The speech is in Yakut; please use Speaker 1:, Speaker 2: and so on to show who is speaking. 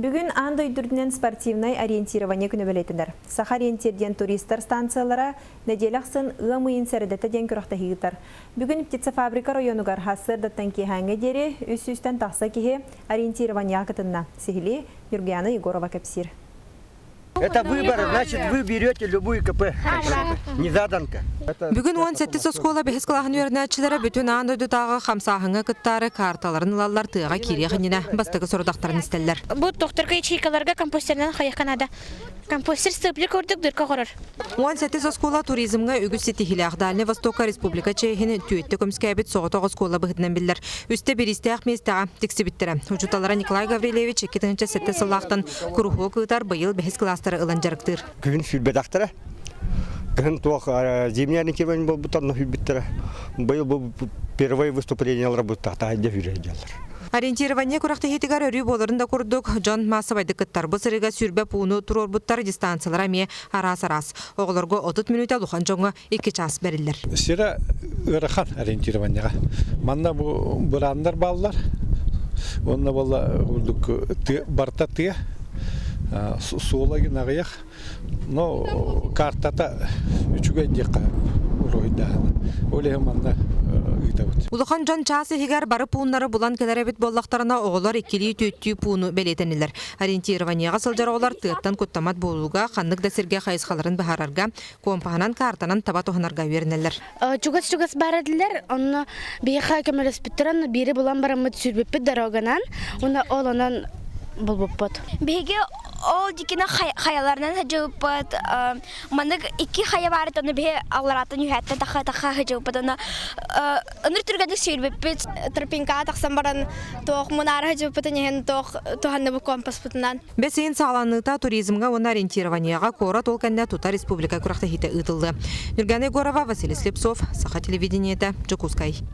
Speaker 1: Бүгүн аан дойду үрдүнэн спортивнай ориентирование күнэ бэлиэтэнэр. Саха ориентир диэн туристар станциялара нэдиэлэ ахсын ыам ыйын сэрэдэтэ диэн күрэхтэһии ыытар. Бүгүн птицефабрика оройуонугар сарсыардаттан киэһээҥҥэ диэри 300-тэн тахса киһи ориентированиеҕа кытынна. Сиһилии Нюргуяна Егорова кэпсиир.
Speaker 2: Это выбор, значит, вы берете любую КП. Не заданка.
Speaker 3: Бүгүн 17 оскуола бэһис кылааһын үөрэнээччилэрэ бүтүн аан дойдутааҕы хамсааһыҥҥа кыттаары каарталарын ылаллар тыаҕа киириэх иннинэ бастакы сорудахтарын истэллэр.
Speaker 4: Бу тохторго ячейкаларга компостерынан хайыахха наада. Компостер сыпле курдук дырка хорор.
Speaker 3: 17 оскуола туризмҥа үгүс ситиһиилээх Дальнай Востокка республика чиэһин түөттэ көмүскээбит соҕотох оскуола быһыытынан биллэр. Үстэ бириистээх миэстэҕэ тиксибиттэрэ. Учууталлара Николай Гаврильевич 2007 сыллаахтан куруһуок ыытар, быйыл бэһис кылаастары ылан дьарыктыыр.
Speaker 2: Күһүн сүүрбэтэхтэрэ. Кыһын туох зимний ориентирование буолбуттар, но сүүрбүттэрэ. Быйыл бу первое выступлениелара буттахтаах дьэ сүүрэ сылдьаллар.
Speaker 3: Ориентирование күрэхтэһиитигэр өрүү буоларын да курдук, дьон маассабайдык кыттар. Бу сырыыга сүүрбэ пууну туруорбуттар, дистанциялара эмиэ араас-араас. Оҕолорго 30 мүнүүтэ, улахан дьоҥҥо 2 чаас бэриллэр.
Speaker 5: Сирэ ыарахан ориентированиеҕа. Манна бу бырааннар бааллар. Уонна буолла курдук барыта тыа суола аҕыйах. Но картата үчүгэй диэххэ уруһуйдааһына. Ол иһин манна ыытабыт.
Speaker 3: Улахан дьон чаас иһигэр бары пууннары булан кэлэр эбит буоллахтарына, оҕолор иккилии-түөртүү пууну бэлиэтэннилэр. Ориентированиеҕа сылдьар оҕолор тыаттан куттамат буолууга, ханнык да сиргэ хайысхаларын быһаарарга, компаһынан, картанан таба туһанарга үөрэнэллэр.
Speaker 4: Чугас-чугас баар этилэр, онно биһиэхэ көмөлөспүттэр, онно биири булан бараммыт сүүрбүппүт дороганан, уонна ол онон булбуппут.
Speaker 6: Биһиги ол дикини хайаларынан сылдьыбыппыт. Маннык икки хайа баар этэ, ону биһи алларааттан үһээттэн таха-таха сылдьыбыппыт. Ону ыныр түргэнник сүүрбүппүт.
Speaker 7: Тропинкаҕа тахсан баран туох мунаара сылдьыбыппытын иһин туох туһанныбыт компаспытынан.
Speaker 3: Бэс ыйын саҕаланыыта туризмҥа уонна ориентированиеҕа куорат ол кэннэ тута республика күрэхтэһиитэ ыытыллыа. Нюргана Егорова, Василий Слепцов, Саха телевидениетэ, Дьокуускай.